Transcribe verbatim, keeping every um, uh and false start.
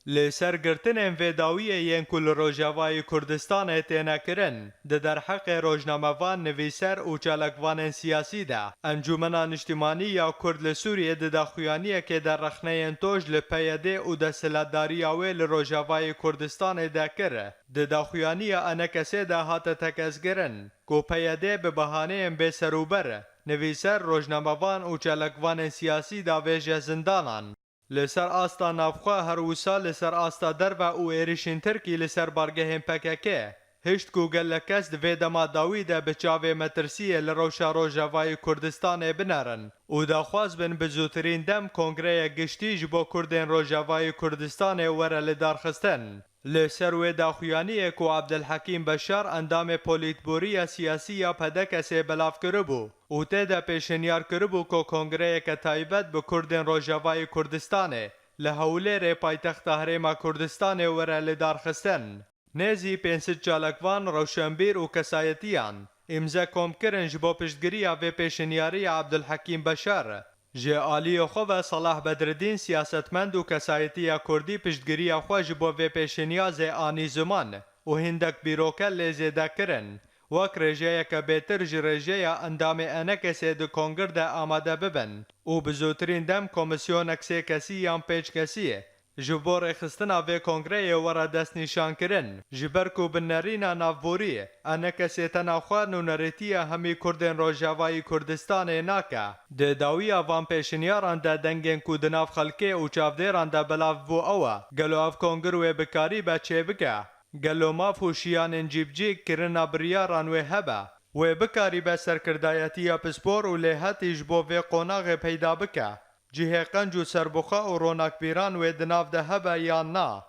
Li ser girtinên vê dawiyê yên ku li Rojavayê Kurdistanê têne kirin, di derheqê rojnamevan, nivîser û çalakvanên siyasî de, Encûmena Niştimanî ya Kurd li Sûriyê di daxuyaniyekê de rexneyên toj li P Y D û desthilatdariya wê li Rojavayê Kurdistanê de kir. Di daxuyaniya ENKSê de hate tekezkirin ku P Y D bi behaneyên bêserûber, nivîser, rojnamevan û çalakvanên siyasî davêje zindanan. Li ser asta navxwe her wisa li ser asta derve û êrişên Tirkî li ser bargehên P K K hişt ku gelek kes di vê dema dawî de bi çavê metirsiyê li rewşa Rojavayê Kurdistanê binerin û daxwaz bin bi zûtirîn dem kongreyek giştî ji bo Kurdên Rojavayê Kurdistanê were lidarxistin. Li ser wê daxuyaniyê ku Abdulhekîm Beşar, endamê polîtbûrî ya siyasî ya P D K'ê belav kiribû û tê de pêşinyar kiribû ku kongreyeke taybet bi Kurdên Rojavayê Kurdistanê li Hewlêrê, paytexta Herêma Kurdistanê, were lidarxistin. Nêzî pênc sed çalakvan, rewşenbîr û kesayetiyan îmze kom kirin ji bo piştgiriya vê pêşinyarî ya Abdulhekîm Beşar. Ji aliyê xwe ve Salah Bedridîn, siyasetmend û kesayetiya Kurdî, piştgiriya xwe ji bo vê pêşinyazê anî ziman û hindek bîroke lê zêde kirin, wek rêjeyeke bêtir ji rêjeya endamê ENKSê di kongir de amade bibin û bi zûtirîn dem komîsyonek sê kesî yan pênc kesî ji bo rêxistina vê kongreyê were destnîşankirin, ji ber ku bi nerîna navborî ENKSê tena xwe nûnerêtiya hemî Kurdên Rojavayî Kurdistanê nake. Di dawiya van pêşinyaran de dengên ku di nav xelkê û çavdêran de belav bû ew e, gelo ev kongir wê bikarîbe çêbike? Gelo maf û şiyanên cîbicîk, kirina biryaran wê hebe? Wê bikarîbe serkirdayetiya pispor û lêhetî ji bo vê qonaxê peyda bike? Cihê qenc û serbixwe û ronakbîran wê di nav de hebe yan na?